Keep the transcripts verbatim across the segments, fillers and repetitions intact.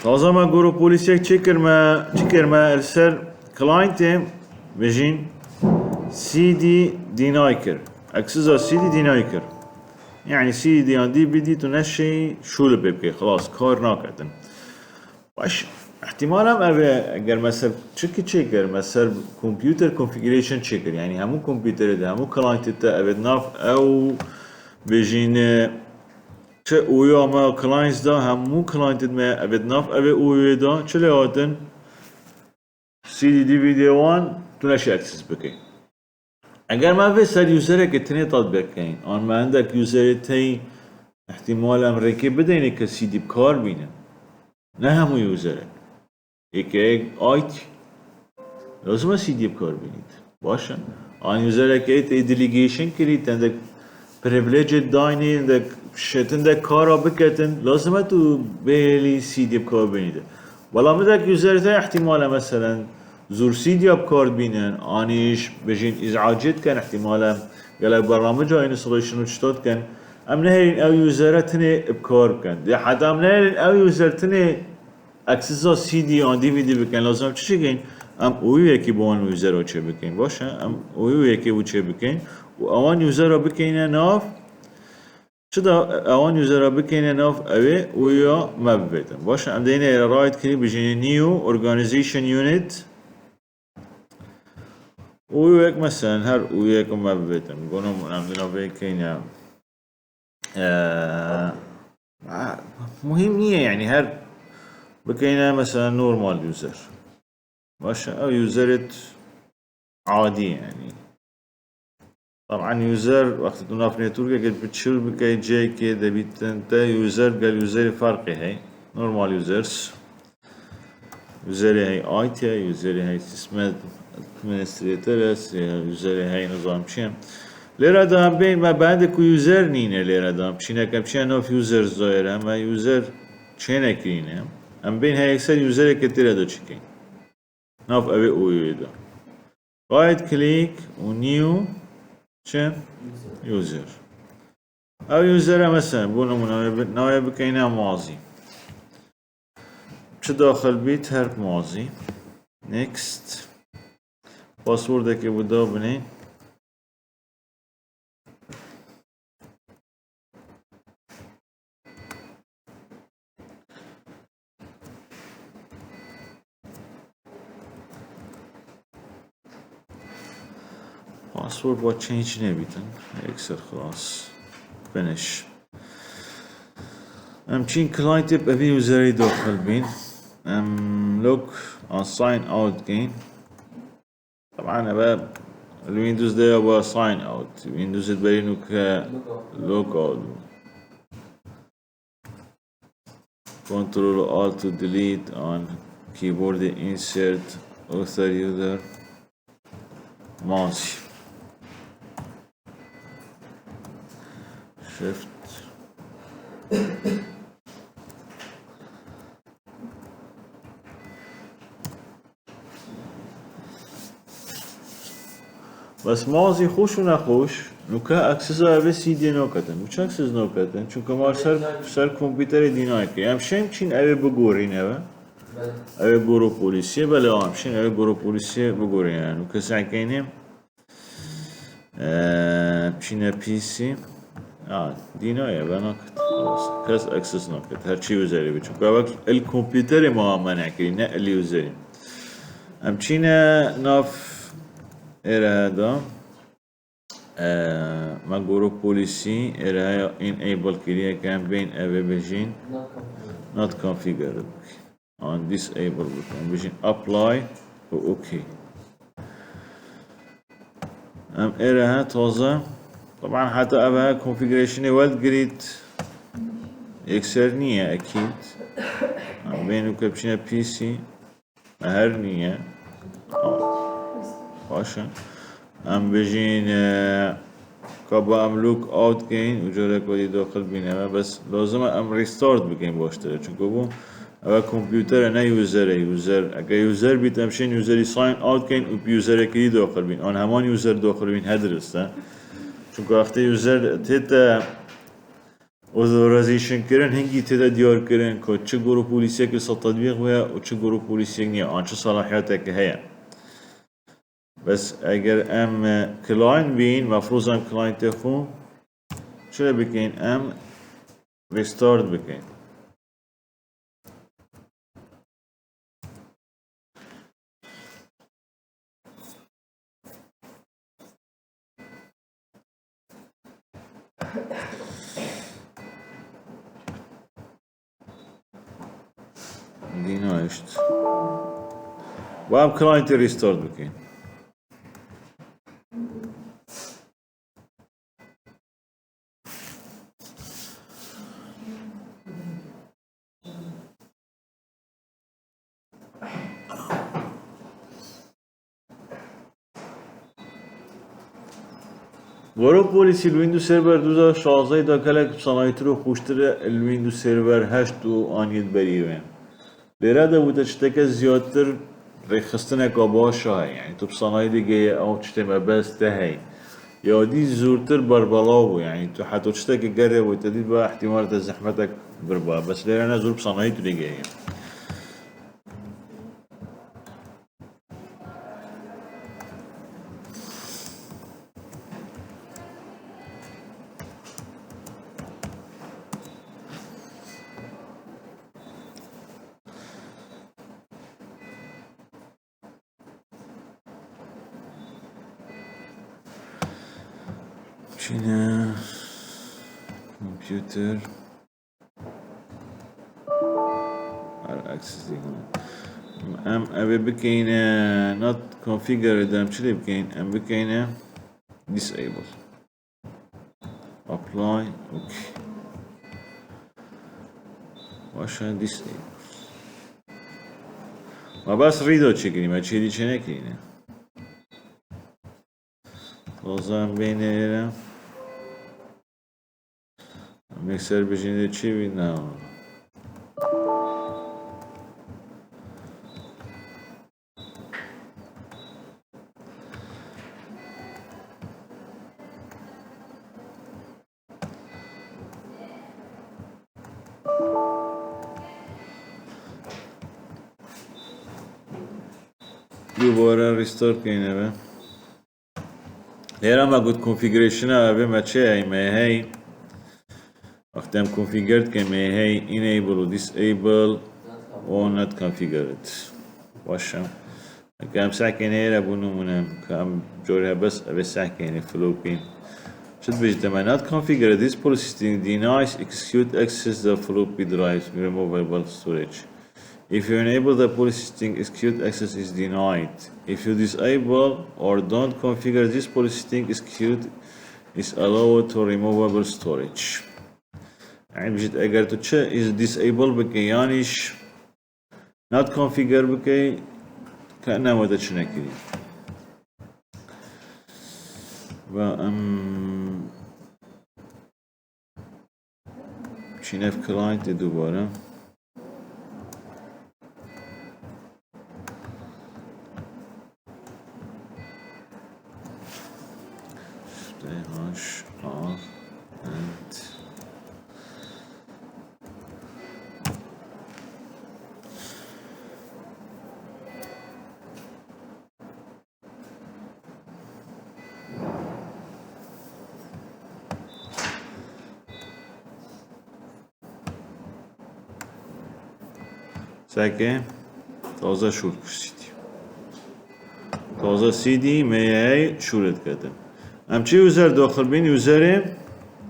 Taze me goro polîsiyek çêkir me, çi kir me li ser clientê bêjin C D deny kir. Accessa C D deny kir. Yani C D yan D V D tu neşê şûlê pê bikê. Xelas, kar naketin. Baş, ihtimal em ev ê, eger me ser çi ki çêkir, me ser computer configuration çêkir. Yani hemû kompûterê de, hemû clientê te ev ê nav ew bêjîne çi oya me clients da, hemû clientê me ev ê nav ev ê oyê da, çi lê hatin? C D D V D wan tu neşî access bikey. Eger me vê ser userekê tinê tatbîk keyin, an me hindek userê tey ihtimal em rêkê bideyne ke C D bi kar bînin. Ne hemû userek. Êkeyek I T. Lazim e C D bi kar bînît. Baş e. An userek ê tê delegation kirî, te hindek privilege dayne, hindek şetin de kara biketin. Lazim e tu bêlî C D bi kar bînî de. Bela hindek user te ihtimal e, meselen, zûr C D bi kar bînin, anî jî bêjin îz'acê dikin, ihtimal e gelek bernameca installation û tişta dikin. Em nehêlin ew usere tinê bi kar bikin. Dê heta em nehêlin ew user tinê accessa C D an D V D bikin, lazim em çi çêkin? Em oyûyekî bo wan usera çê bikin. Baş e, em oyûyekê wî çê bikin û ewan usera bikeyne nav, çi da ewan usera bikeyne nav ew ê oyûya me bibêtin. Baş e, em deyne êre right click bijîne new organization unit. Oyûyek, meselen, her oyûyek me bibêtin. Gono em dina vê keyne. Eee, ha, muhîm niye yani, her bikeyne mesela normal user. Baş e, ew userê adî yani. Taban user, wextê tu nav networkekê bi çil bikey, ceyekê debîtin te user gel userê ferqê hey. Normal users. Userê hey I T, userê hey system administrator, userê hey nizam çi ye. Lêre de em bên me bende ku user nîne lêre de. Em çîneke em çiye nav user zayere, me user çênekirîne. Em bên hey ekser usereke têre de çikên. Nav evê oyê de. Right click û new çi? User. Ev usere mesela, bu namûne, navê bikeyne mazî. Çi daxil bît, her mazî. Next. Passwordekê bu da binê. Password wa change nebîtin. Ekser xelas. Finish. Em çîn clientê bi evî userî daxil bîn. Em log an sign out gain. Taban eve li Windows de ya wa sign out. Windows de berî nûke log out. Control Alt to delete an keyboardê insert author user mouse. Shift. Bes mazî xweş û nexweş, nûke accessa evê C D naketin. Çi access naketin? Çunke ma ser, ser kompûterê dînayê kir. Em şên çîn evê bigorîn eve. Evê goro polîsiyê, belê, em şên evê goro polîsiyê bigorîn yani. Nûke sekeyne. Ee, çîne P C. Ya, dîna ye, ve naket. Xelas. Kes access naket. Her çi userî bi. Çunke wek el kompûterê ma menekirî, ne el userî. Em çîne nav êre da. Ee, me goro polîsî êre ya enable kiriye ke em bên evê bêjin not configured. An disable bikin. Bijîn apply û OK. Em êre he taze. Taban heta ev he configurationê welgirît. Yekser niye ekîd. Em bên û ke biçine P C. Me her niye. Baş e. Em bijîn, e, Ka ba em log out keyn û carek wê dî daxil bîne me. Bes lazim e em restart bikeyn baştir. Çunku bû ev kompûter e, ne user e. User, eke user bît, em şên userî sign out keyn û bi userekî dî daxil bîn. An heman user daxil bîn, he dirist e. Çunku wextê user tête Authorization kirin, hingî tê de diyar kirin ku çi goro polîsiyek li ser tetbîq bûye û çi goro polîsiyek niye, an çi selahiyeteke heye. Bes eger em, e, client bîn, mefrûz em clientê xwe çi bikin, em restart bikin. Dîna işte. Web client'ê restart bikin. Goro polîsî li Windows Server du hezar şazdeh de gelek bi sanayîtir û xweştir e li Windows Server heşt û aniyê berî wê. Lêre de wite tişteke ziyadtir rêxistineka baş e, yani tu bi sanayî digeye ew tiştê mebest te hey. Ya dî zûrtir berbelav bû, yani tu heta tişteke gerê wite dî ba ihtimal te zehmetek bir ba. Bes lêre ne zûr bi sanayî tu digeye. Çine computer. Her aksizlik. Em eve bikeyne not configured, em çi lê bikeyn? Em bikeyne disable. Apply. Okay. Başa disable. Ma bas redo çekeyim, me çêdî çênekeyne. O zaman beni ele. Em yekser bijîn dê çi bî? Ne. Dubare restore keyne be. Lêre me got configuration-a, ev ê me çi hey, me hey. Wextê em configure dike, me hey enable û disable û not configured. Baş e. Heke em sehkên hêre bû nimûne, ka em cor hebes, ev ê sehkên floppy. Çi dibêjite me? Not configured. This policy denies execute access the floppy drives removable storage. If you enable the policy string, execute access is denied. If you disable or don't configure this policy string, execute is allowed to removable storage. Yani bijît, eger tu çi is disable bike, yanî not configure bike, ke ne wede çi nekirî. Ve em Çînev client-ê dubare. Stay hash R and Seke taze şûr kir C D. Taze C D me hey şûr diketin. Em çi user daxil bîn? Userê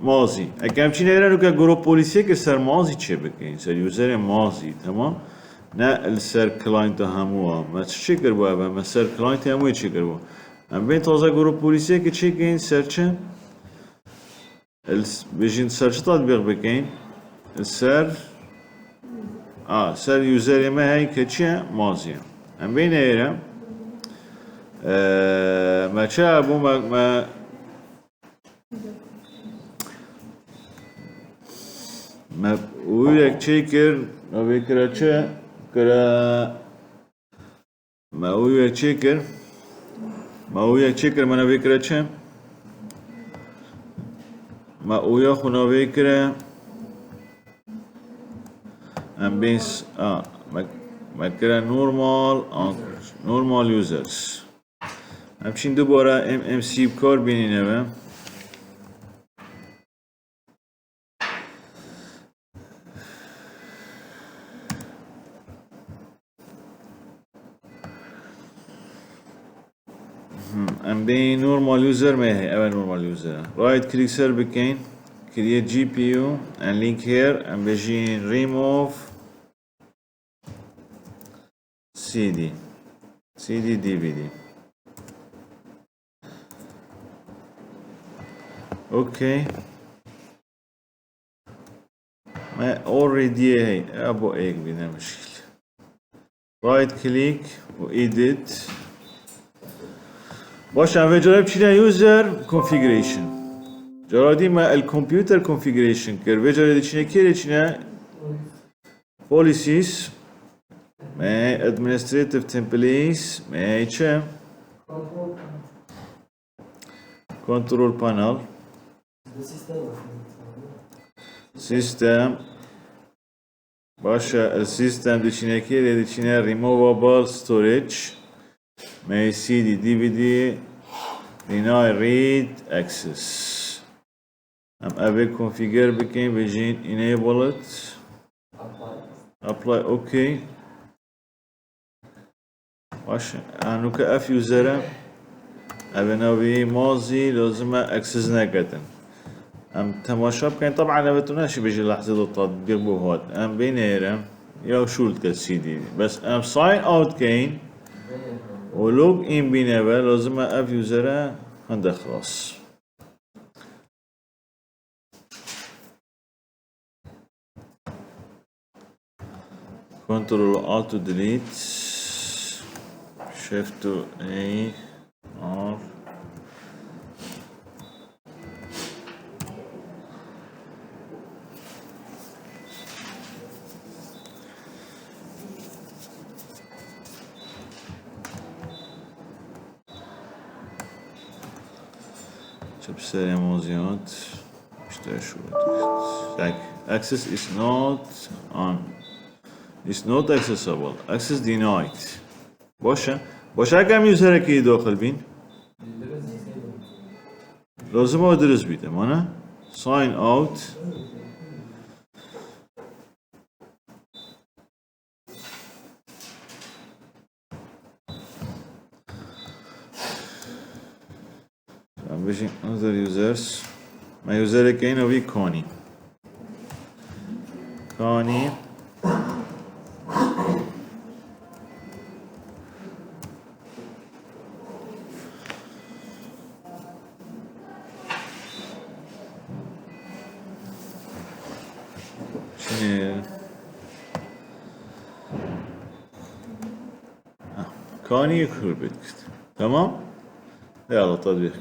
mazî. Eke em çî neyre nuke goro polîsiyê ki ser mazî çê bikeyin. Ser userê mazî, tamam. Ne li ser client-a hemû a. Me çi çêkiribû eve? Me ser client-ê hemûyê çêkiribû. Em bên taze goro polîsiyekê çêkên ser çi? Li s-, bêjin ser çi tatbîq bikeyn? Li ser, a, ser userê me hey ke çi ye? Mazî ye. Em bên êre. Ee, me çi hebû? Me, me, me ûyek çêkir, me vê kire çi? Kire Me û yek çêkir. Me û yek çêkir, me navê kire çi? Me ûya xwe navê kire Em bên s-, a, me, me kire normal, a, normal users. Em çîn dubare M M C bi kar bînîne ve. Hmm, em bên normal user me heye, ev e normal user. Right click ser bikeyn, create G P U and link here, em bêjin remove C D, C D D V D. Okay. Me already heye, e bo ek bîne mişkil. Right click û edit. Baş, em vê carê biçîne user configuration. Cara dî me el computer configuration kir. Vê carê diçîne kê diçîne? Policies. Me administrative templates. Me çi? Control panel. System. Baş e, el system diçîne kê, lê diçîne removable storage. Me C D, D V D, deny read access. Em ev ê configure bikin, bêjin enabled. Apply, okay. Baş, anûke ev user e. Ev ê navê mazî lazim e access neketin. Em temaşa bikin. Taban ev tu neşî bêjî lehzê de tatbîq bû hat. Em bê nêre ya şûl dike C D. Bes em sign out keyin û log in bîne ve lazim e ev user e hinde xilas. Control Alt to delete. Shift to A R. Çi bi serê moziyat. İşte şu. Like, access is not on. Is not accessible. Access denied. Baş e. Baş e, kem userekî daxil bîn. Lazim o dirist bîte. Mana? Sign out. Em bêjin other users. Me usereke yî navî Kanî. Kanî. Şimdi Ha, Kanî kurbet kit. Tamam. Eyvallah, tatbîq.